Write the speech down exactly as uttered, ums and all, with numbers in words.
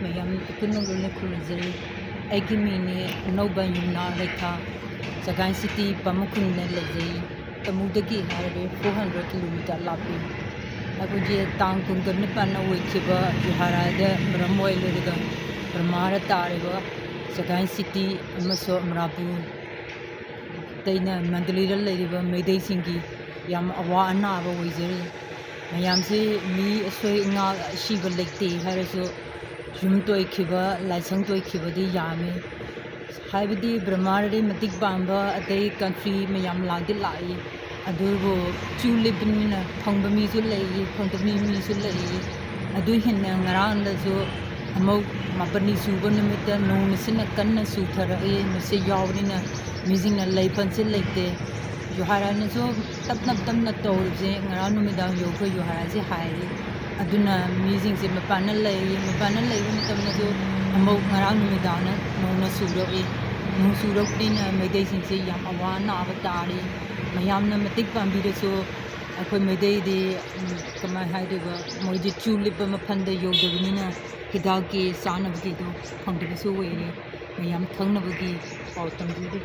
ꯃꯌꯥꯝ ꯄꯨꯟꯅ ꯂꯣꯏꯅ ꯈꯨꯔꯨꯝꯖꯔꯤ꯫ ꯑꯩꯒꯤ ꯃꯤꯡꯅꯤ ꯑꯅꯧꯕ ꯌꯨꯝꯅꯥꯝ ꯔꯦꯈꯥ, ꯆꯒꯥꯏ ꯁꯤꯇꯤ ꯄꯥꯃꯈꯨꯟꯗ ꯂꯩꯖꯩ꯫ ꯇꯃꯨꯗꯒꯤ ꯍꯥꯏꯔꯗꯤ four hundred kilometer ꯂꯥꯞꯄꯤ꯫ ꯑꯩꯈꯣꯏꯒꯤ ꯇꯥꯡ ꯀꯨꯟꯒ ꯅꯤꯄꯥꯟꯗ ꯑꯣꯏꯈꯤꯕ ꯖꯨꯍꯥꯔꯥꯗ ꯃꯔꯝ ꯑꯣꯏꯔꯒ ꯕꯔꯃꯥꯗ ꯇꯥꯔꯤꯕ ꯆꯒꯥꯏ ꯁꯤꯇꯤ ꯑꯃꯁꯨꯡ ꯃꯔꯥꯄꯨ ꯑꯇꯩꯅ ꯃꯟꯗꯂꯤꯗ ꯂꯩꯔꯤꯕ ꯃꯩꯇꯩꯁꯤꯡꯒꯤ ꯌꯥꯝ ꯑꯋꯥ ꯑꯅꯥꯕ ꯑꯣꯏꯖꯔꯤ꯫ ꯃꯌꯥꯝꯁꯤ ꯃꯤ ꯑꯁꯣꯏ ꯑꯉꯥꯛ ꯑꯁꯤꯕ ꯂꯩꯇꯦ ꯍꯥꯏꯔꯁꯨ, ꯌꯨꯝ ꯇꯣꯏꯈꯤꯕ, ꯂꯥꯏꯁꯪ ꯇꯣꯏꯈꯤꯕꯗꯤ ꯌꯥꯝꯃꯤ꯫ ꯍꯥꯏꯕꯗꯤ ꯕ꯭ꯔꯍꯃꯥꯔꯗꯤ ꯃꯇꯤꯛ ꯄꯥꯝꯕ ꯑꯇꯩ country ꯃꯌꯥꯝ ꯂꯥꯛꯇꯤ ꯂꯥꯛꯏ, ꯑꯗꯨꯕꯨ ꯆꯨ ꯂꯦꯞꯄꯅꯤꯅ ꯐꯪꯕ ꯃꯤꯁꯨ ꯂꯩ, ꯐꯪꯗꯕ ꯃꯤꯁꯨ ꯂꯩ꯫ ꯑꯗꯨ ꯍꯦꯟꯅ ꯉꯔꯥꯡꯗꯁꯨ ꯑꯃꯨꯛ ꯃꯥꯄꯟꯅꯤ ꯁꯨꯕ ꯅꯨꯃꯤꯠꯇ ꯅꯣꯡ ꯅꯨꯡꯁꯤꯠꯅ ꯀꯟꯅ ꯆꯨꯊꯔꯛꯏ꯫ ꯅꯨꯡꯁꯤꯠ ꯌꯥꯎꯕꯅꯤꯅ ꯃꯤꯁꯤꯡꯅ ꯂꯩꯐꯝꯁꯦ ꯂꯩꯇꯦ꯫ ꯖꯨꯍꯥꯔꯥꯅꯁꯨ ꯇꯞꯅ ꯇꯞꯅ ꯇꯧꯔꯤꯕꯁꯦ ꯉꯔꯥꯡ ꯅꯨꯃꯤꯗꯥꯡ ꯌꯧꯈ꯭ꯔꯦ ꯖꯨꯍꯥꯔꯥꯁꯦ ꯍꯥꯏꯔꯤ꯫ ꯑꯗꯨꯅ ꯃꯤꯁꯤꯡꯁꯦ ꯃꯄꯥꯟꯗ ꯂꯩꯔꯤ꯫ ꯃꯄꯥꯟꯗ ꯂꯩꯕ ꯃꯇꯝꯗꯁꯨ ꯑꯃꯨꯛ ꯉꯔꯥꯡ ꯅꯨꯃꯤꯗꯥꯡꯅ ꯅꯣꯡꯅ ꯆꯨꯔꯛꯏ꯫ ꯅꯣꯡ ꯆꯨꯔꯛꯄꯅꯤꯅ ꯃꯩꯇꯩꯁꯤꯡꯁꯦ ꯌꯥꯝ ꯑꯋꯥ ꯑꯅꯥꯕ ꯇꯥꯔꯤ꯫ ꯃꯌꯥꯝꯅ ꯃꯇꯦꯡ ꯄꯥꯡꯕꯤꯔꯁꯨ ꯑꯩꯈꯣꯏ ꯃꯩꯇꯩꯗꯤ, ꯎꯝ, ꯀꯃꯥꯏ ꯍꯥꯏꯗꯣꯏꯕ, ꯃꯣꯏꯗꯤ ꯆꯨ ꯂꯤꯞꯄ ꯃꯐꯝꯗ ꯌꯧꯗꯕꯅꯤꯅ ꯍꯤꯗꯥꯛꯀꯤ ꯆꯥꯅꯕꯒꯤꯗꯣ ꯐꯪꯗꯕꯁꯨ ꯑꯣꯏꯔꯦ꯫ ꯃꯌꯥꯝ ꯈꯪꯅꯕꯒꯤ ꯄꯥꯎ ꯇꯝꯕꯤꯔꯤ꯫